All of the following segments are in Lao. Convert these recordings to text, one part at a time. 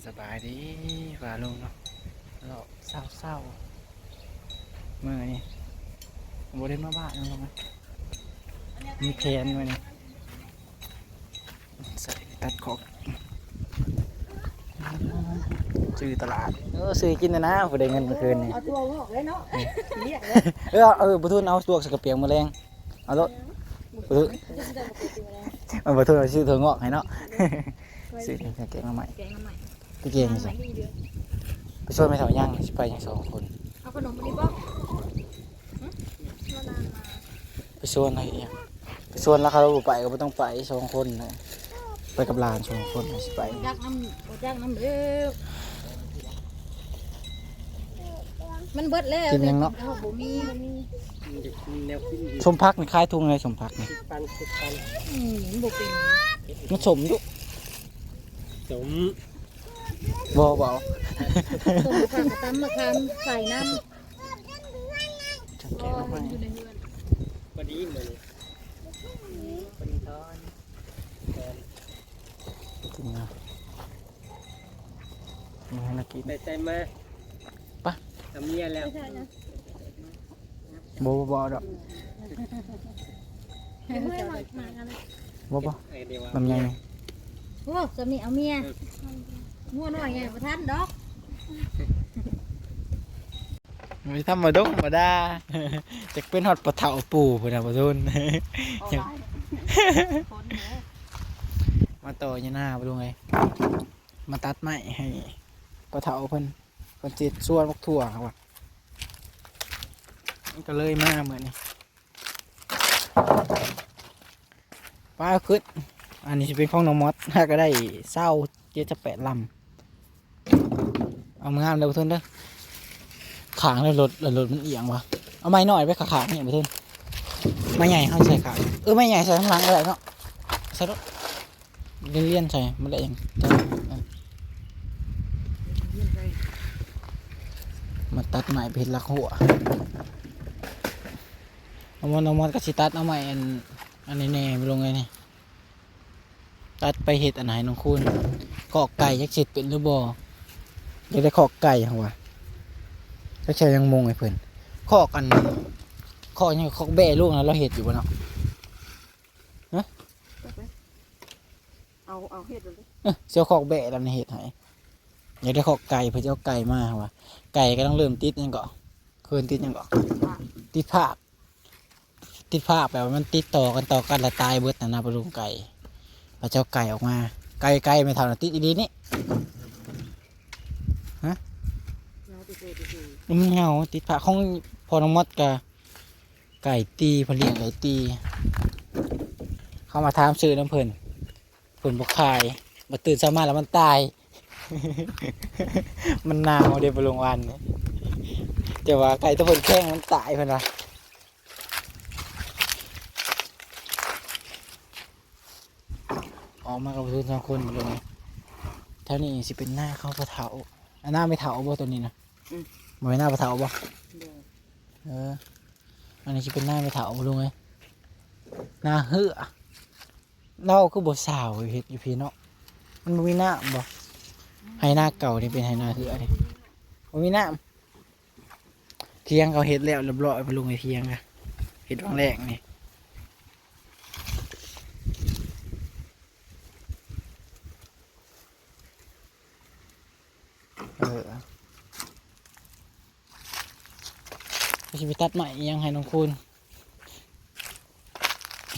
ສະບາຍດີປ້າລຸງເນາະ ເລາະເຊົ້າໆ ມື້ນີ້ບໍ່ໄດ້ມາບ້ານເນາະ ມີແຜນມື້ນີ້ ໃສ່ຕັດຂອກ ຊື້ຕະຫຼາດ ເອີ ຊື້ກິນນະນາ ຜູ້ໃດເງິນມື້ຄືນນີ້ ເອົາຖົ່ວງອກເລີຍເນາະ ລຽກເລີຍ ເອີ ເອີ ບໍ່ທຶນເອົາລວກໃສ່ກະປຽງມື້ແລງ ເອົາໂລດ ບໍ່ທຶນ ເອີ ບໍ່ທຶນເອົາຊື້ຖົ່ວງອກໃຫ້ເນາະ ຊື້ແກງໜໍ່ໄມ້ ແກງໜໍ່ໄມ້ ໄປແກງໃສ່ ໄປຊວນແມ່ເຖົ້າຍັງ ຊິໄປຫຍັງສອງຄົນ ເອົາຂະໜົມອັນນີ້ບໍ່ ໄປຊວນໃຫ້ອີ່ຫຍັງ ໄປຊວນລາວ ເຂົາບໍ່ໄປກໍບໍ່ຕ້ອງໄປ ສອງຄົນນະ ໄປກັບຫຼານສອງຄົນ ຊິໄປ ບໍ່ຈັກນຳ ບໍ່ຈັກນຳເດີ້ ມັນເບິດແລ້ວ ກິນຫຍັງເນາະ ເຮົາບໍ່ມີ ແນວກິນ ສົ້ມຜັກນີ້ຂາຍຖົງເທົ່າໃດ ສົ້ມຜັກນີ້ ສິບພັນ ສິບພັນ ອືມ ມັນບໍ່ເປັນ ມັນສົ້ມຢູ່ ສົ້ມ ບໍ່ ບໍ່ເອົາ ສົ້ມຜັກ ຕຳມະຂາມໃສ່ນຳ ຈັກແກງໜໍ່ໄມ້ ພໍດີມື້ນີ້ ພໍດີຕອນ ກິນນະ ມີໃຫ້ລາວກິນ ໄປໃສມາ ປະ ກັບເມຍແລ້ວ ບໍ່ ບໍ່ ບໍ່ເອົາດອກ ບໍ່ ບໍ່ ເອີ ດຽວວ່າ ມັນໃຫຍ່ ໂອ້ ສາມີເອົາເມຍ ງົວນ້ອຍໃຫຍ່ບໍ່ທັນດອກ ບໍ່ທຳມະດົງມະດາ ຈັກເປັນຮອດພໍ່ເຖົ້າປູ່ພຸ້ນນະ ບໍ່ທົນ ມາຕໍ່ຢູ່ນາບໍ່ລຸງເອີຍ ມາຕັດໄມ້ໃຫ້ພໍ່ເຖົ້າເພິ່ນ ເພິ່ນຊິສວນບັກຖົ່ວວ່າ ມັນກໍເລີຍມາມື້ນີ້ ປ້າຂຶ້ນ ອັນນີ້ຊິເປັນຂອງນ້ອງມອດ ຫາກໍໄດ້ຊາວເຈັດ ຊາວແປດລຳ ເອົາງາມເດີບໍ່ທຶນເດີ ຂ້າງເດີ ລົດ ລົດມັນອຽງວ່າ ເອົາໄມ້ນ້ອຍໄປຂ້າງໆນີ້ບໍ່ທຶນ ໄມ້ໃຫຍ່ເຮົາໃສ່ຂ້າງ ເອີ ໄມ້ໃຫຍ່ໃສ່ຂ້າງຫຼັງກໍໄດ້ເນາະ ໃສ່ລົດ ລຽນໆໃສ່ ມັນໄດ້ຫຍັງ ມາຕັດໄມ້ໄປເຮັດຫຼັກຮົ້ວ ນ້ອງມອດ ນ້ອງມອດກໍຊິຕັດເອົາໄມ້ອັນ ອັນນີ້ແດ່ ໄປລົງໄວ້ນີ້ ຕັດໄປເຮັດອັນໃຫ້ນ້ອງຄູນ ຄອກໄກ່ ຈັກຊິເຮັດເປັນຫຼືບໍ່ ຢາກໄດ້ຄອກໄກ່ຫັ້ນວ່າ ຈັກຊິເອົາຫຍັງມຸງໃຫ້ເພິ່ນ ຄອກອັນ ຄອກຫຍັງ ຄອກແບ້ລູກນະ ລາວເຮັດຢູ່ບໍ່ເນາະ ຮະ ເອົາ ເອົາເຮັດເລີຍ ເອີ ຊິເອົາຄອກແບ້ລຳນີ້ເຮັດໃຫ້ ຢາກໄດ້ຄອກໄກ່ ເພິ່ນຊິເອົາໄກ່ມາວ່າ ໄກ່ກຳລັງເລີ່ມຕິດຫຍັງເກາະ ເຄີຍຕິດຫຍັງເກາະ ຕິດພາກ ຕິດພາກ ແບບວ່າມັນຕິດຕໍ່ກັນ ຕໍ່ກັນແລ້ວຕາຍເບິດຫັ້ນນະ ປະລຸງ ໄກ່ ພະເຈົ້າໄກ່ອອກມາ ໄກ່ ໄກ່ແມ່ເຖົ້ານະຕິດອີ່ຫຼີນີ້ ຮະ ມັນເຫງົາ ຕິດພາກ ຂອງພໍ່ນ້ອງມອດກະ ໄກ່ຕີ ເພິ່ນລ້ຽງໄກ່ຕີ ເຮົາມາຖາມຊື້ນຳເພິ່ນ ເພິ່ນບໍ່ຂາຍ ບັດຕື່ນເຊົ້າມາແລ້ວມັນຕາຍ ມັນໜາວເດ້ ປະລຸງ ວານນີ້ ແຕ່ວ່າໄກ່ໂຕເພິ່ນແຂງມັນຕາຍເພິ່ນວ່າ ອອກມາກັບປະຊາຊົນສອງຄົນ ປະລຸງ ແຖວນີ້ຊິເປັນນາຂອງພໍ່ເຖົ້າ ອັນນາແມ່ເຖົ້າບໍ່ ໂຕນີ້ນະ ອືມ ບໍ່ແມ່ນນາພໍ່ເຖົ້າບໍ່ ໂດຍ ເອີ ອັນນີ້ຊິເປັນນາແມ່ເຖົ້າ ປະລຸງເອີຍ ນາເຮືອ ລາວຄືບໍ່ຊາວເຮັດຢູ່ພີ້ເນາະ ມັນບໍ່ມີນ້ຳບໍ່ ໄຮ່ນາເກົ່ານີ້ເປັນໄຮ່ນາເຮືອນີ້ ບໍ່ມີນ້ຳ ທຽງເຂົາເຮັດແລ້ວລຽບຮ້ອຍ ໄປລົງໃນທຽງ ເຮັດຫວ່າງແລ້ງນີ້ ເອີ ຊິໄປຕັດໄມ້ອີ່ຫຍັງໃຫ້ນ້ອງຄູນ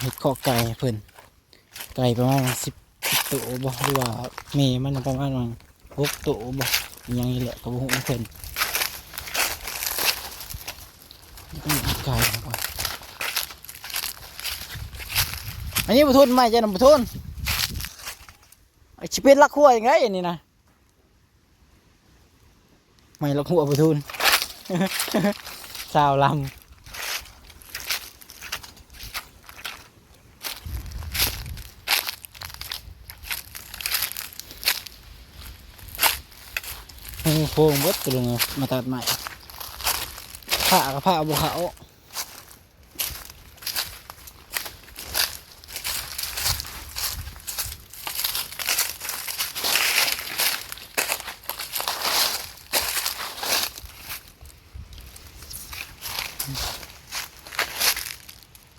ເຮັດຄອກໄກ່ໃຫ້ເພິ່ນ ໄກ່ປະມານສິບ ສິບໂຕບໍ່ ຫຼືວ່າແມ່ມັນປະມານວ່າຫົກໂຕບໍ່ ອີ່ຫຍັງນີ້ແຫຼະ ກໍບໍ່ຮູ້ນຳເພິ່ນ ໄກ່ກ່ອນ ອັນນີ້ບໍ່ທົນ ໄມ້ເຈົ້ານຳບໍ່ທົນ ຊິເປັນຫຼັກຮົ້ວຈັ່ງໃດອັນນີ້ນະ. ໄມ້ລັກຫົວປະທູນ ຊາວລຳ ໂອ້ໂຫ ເບິດຕະລຸງເອີຍ ມາຕັດໄມ້ ຜ້າກໍຜ້າບໍ່ເຂົ້າ.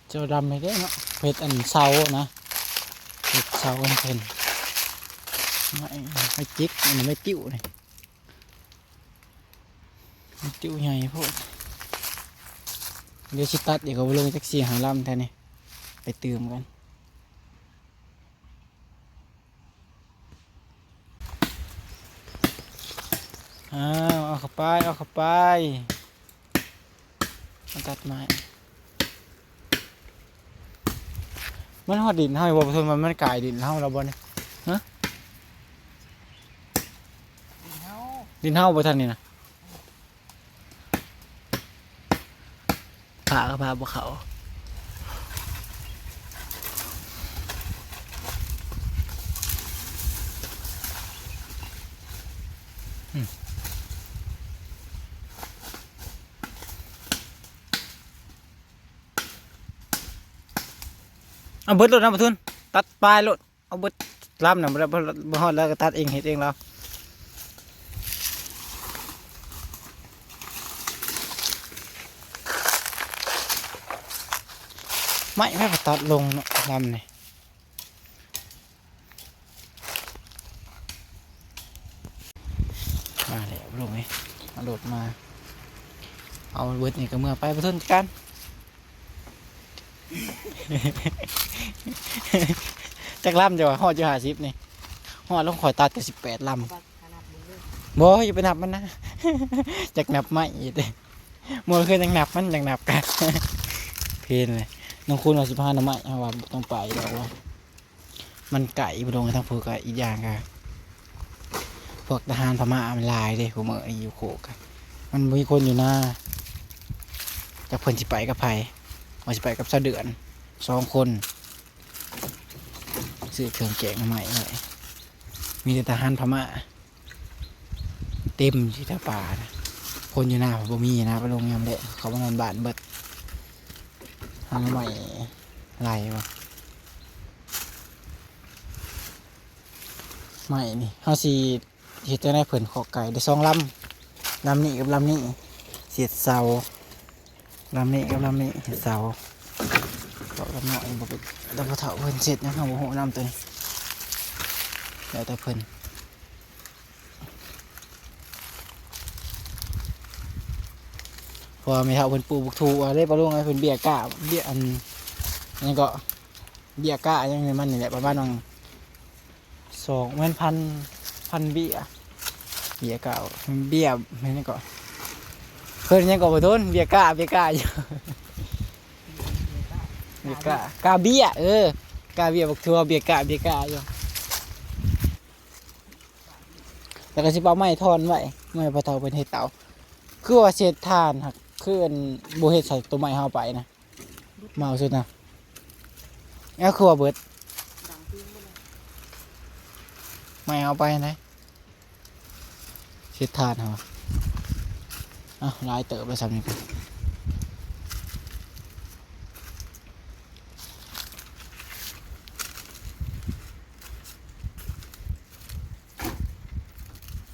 ເຈົ້າດຳໃຫ້ເດ້ເນາະ ເຮັດອັນເສົານະ ເຮັດເສົາໃຫ້ເພິ່ນ ໄມ້ ໄມ້ຈິກ ອັນນີ້ໄມ້ຕິ້ວນີ້ ໄມ້ຕິ້ວໃຫຍ່ໂພດ. ດຽວຊິຕັດອີກ ກໍບໍ່ລົງຈັກສີ່ຫ້າລຳແທ້ນີ້ ໄປຕື່ມກັນ. ອ້າວ ເອົາເຂົ້າໄປ ເອົາເຂົ້າໄປ ມາຕັດໄມ້. ມັນຮອດດິນເຮົາຢູ່ບໍ່ ປະຊາຊົນ ວ່າມັນກາຍດິນເຮົາແລ້ວບໍ່ນີ້? ຮະ? ດິນເຮົາ ດິນເຮົາບໍ່ທັນນີ້ນະ? ພາກໍພາບໍ່ເຂົ້າ. ເອົາເບິດໂລດນະ ປະທຸນ ຕັດປາຍໂລດ ເອົາເບິດລຳນະ ບໍ່ໄດ້ ບໍ່ ບໍ່ຮອດແລ້ວກໍຕັດເອງ ເຮັດເອງລາວ. ໄມ້ໃຜກໍຕັດລົງເນາະ ລຳນີ້. ມາແລ້ວລຸງເອີຍ ເອົາລົດມາ ເອົາເບິດນີ້ກໍເມືອໄປ ປະທຸນຈັດການ. ຈັກລຳເຈົ້າວ່າຮອດຢູ່ຫ້າສິບນີ້? ຮອດແລ້ວ ຂ້ອຍຕັດກໍສິບແປດລຳ. ບໍ່ ຢ່າໄປນັບມັນນະ ຢາກນັບໄມ້ອີກເດ້. ມື້ຄືນຈັ່ງນັບມັນ ຈັ່ງນັບກັນ ເພນເລີຍ. ນ້ອງຄູນວ່າຊິໄປຫາໜໍ່ໄມ້ ເຮົາວ່າບໍ່ຕ້ອງໄປດອກວ່າ ມັນໄກ ບໍ່ລົງ ທາງພູກະ ອີກຢ່າງກະ ພວກທະຫານພະມ້າມັນຫຼາຍເດ້ ຜູ້ມື້ນີ້ຢູ່ໂຄກກະ ມັນບໍ່ມີຄົນຢູ່ນາ. ຈັກເພິ່ນຊິໄປກັບໃຜ ວ່າຊິໄປກັບສາວເດືອນ ສອງຄົນ ຊື້ເຄື່ອງແກງໜໍ່ໄມ້ໄວ້ ມີແຕ່ທະຫານພະມ້າ ເຕັມຢູ່ແຖວປ່ານະ. ຄົນຢູ່ນາບໍ່ມີນະ ໄປລົງຍາມແລງ ເຂົາມານອນບ້ານເບິດ. ຫາໜໍ່ໄມ້ໄລ່ບໍ່ ໄມ້ນີ້ ເຮົາຊິເຮັດຈັ່ງໃດ ເພິ່ນເຄາະໄກ່ໄດ້ສອງລຳ ລຳນີ້ກັບລຳນີ້ ເສດເສົາ ລຳນີ້ກັບລຳນີ້ເຮັດເສົາ. ເພາະລຳນ້ອຍບໍ່ເປັນ ແຕ່ພໍ່ເຖົ້າເພິ່ນເຮັດຫຍັງ ເຮົາບໍ່ຮູ້ນຳໂຕນີ້ ແລ້ວແຕ່ເພິ່ນ. ເພາະວ່າແມ່ເຖົ້າເພິ່ນປູກບັກຖົ່ວເດ້ ປະລຸງເອີຍ ເພິ່ນເບ້ຍກ້າ ເບ້ຍ ອັນ ຫຍັງເກາະ ເບ້ຍກ້າຫຍັງໃຫ້ມັນນີ້ແຫຼະ ປະມານຫວ່າງ ສອງ ແມ່ນພັນ ພັນເບ້ຍ ເບ້ຍກ້າ ເບ້ຍ ແມ່ນຫຍັງເກາະ ເອີ້ນຫຍັງເກາະ ບໍ່ທົນ ເບ້ຍກ້າ ເບ້ຍກ້າຢູ່ ເບ້ຍກ້າ ກ້າເບ້ຍ ເອີ ກ້າເບ້ຍບັກຖົ່ວ ເບ້ຍກ້າ ເບ້ຍກ້າຢູ່. ແລ້ວກໍຊິໄປເອົາໄມ້ທ່ອນໄວ້ ໄມ້ພໍ່ເຖົ້າເພິ່ນເຮັດເຕົາ ຄືວ່າເສດຖ່ານຫັ້ນ ຄືອັນບໍ່ເຮັດໃສ່ຕົ້ນໄມ້ເຮົາໄປນະ ເມົາສຸດນະ ແລ້ວຄືວ່າເບິດ ໄມ້ເຮົາໄປຫັ້ນໃດ ເສດຖ່ານເຮົາ. ເອົ້າ ຫຼາຍເຕີບແລ້ວສ່ຳນີ້ກໍ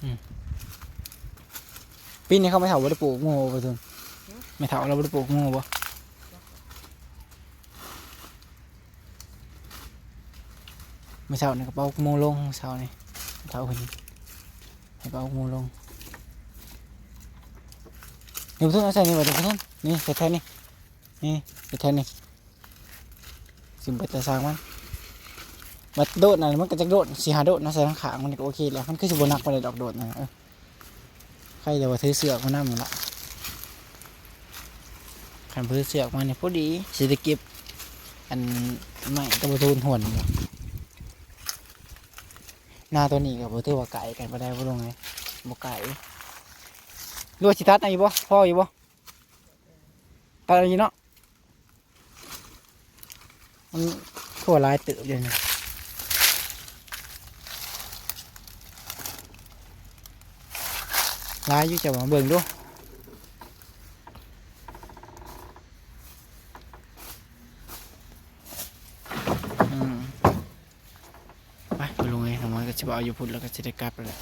ອືມ ປີນີ້ເຂົາ ແມ່ເຖົ້າບໍ່ໄດ້ປູກໝູ່ບໍ່ ປະທຸນ? ຫື? ແມ່ເຖົ້າລາວບໍ່ໄດ້ປູກໝູ່ບໍ່? ມື້ເຊົ້ານີ້ກໍເປົ່າໝູ່ລົງ ເຊົ້ານີ້ ເຖົ້າເພິ່ນໃຫ້ເປົ່າໝູ່ລົງ. ນີ້ປະທຸນ ເອົາໃສ່ນີ້ບໍ່ປະທຸນ? ນີ້ ໃສ່ແຖວນີ້ ນີ້ ໃສ່ແຖວນີ້. ຊິເບິດແຕ່ຊ່າງມັນ ບັດໂດດນັ້ນ ມັນກໍຈັກໂດດ ສີ່ຫ້າໂດດນະ ໃສ່ທາງຂ້າງມັນກໍໂອເຄແລ້ວ. ມັນຄືຊິບໍ່ໜັກປານໃດດອກໂດດນັ້ນ ເອີ ໃຄແຕ່ວ່າຖືເຊືອກມານຳລະ ຄັນບໍ່ຖືເຊືອກມານີ້ພໍດີ ຊິໄດ້ເກັບອັນໄມ້ກັບປະຕູນຮ່ວນ. ນາໂຕນີ້ກໍບໍ່ຖືວ່າໄກກັນປານໃດ ບໍ່ລົງເລີຍ ບໍ່ໄກ. ຫຼືວ່າຊິຕັດເອົາຢູ່ບໍ່? ພໍຢູ່ບໍ່? ຕັດເອົາຢູ່ເນາະ. ມັນຄືວ່າຫຼາຍເຕີບຢູ່ນີ້ ຫຼາຍຢູ່ ເຈົ້າວ່າເບິ່ງດູ. ອືມ ໄປ ພໍ່ລຸງເອີຍ ນ້ອງມອຍກໍຊິໄປເອົາຢູ່ພຸ້ນ ແລ້ວກໍຊິໄດ້ກັບແລ້ວແຫຼະ.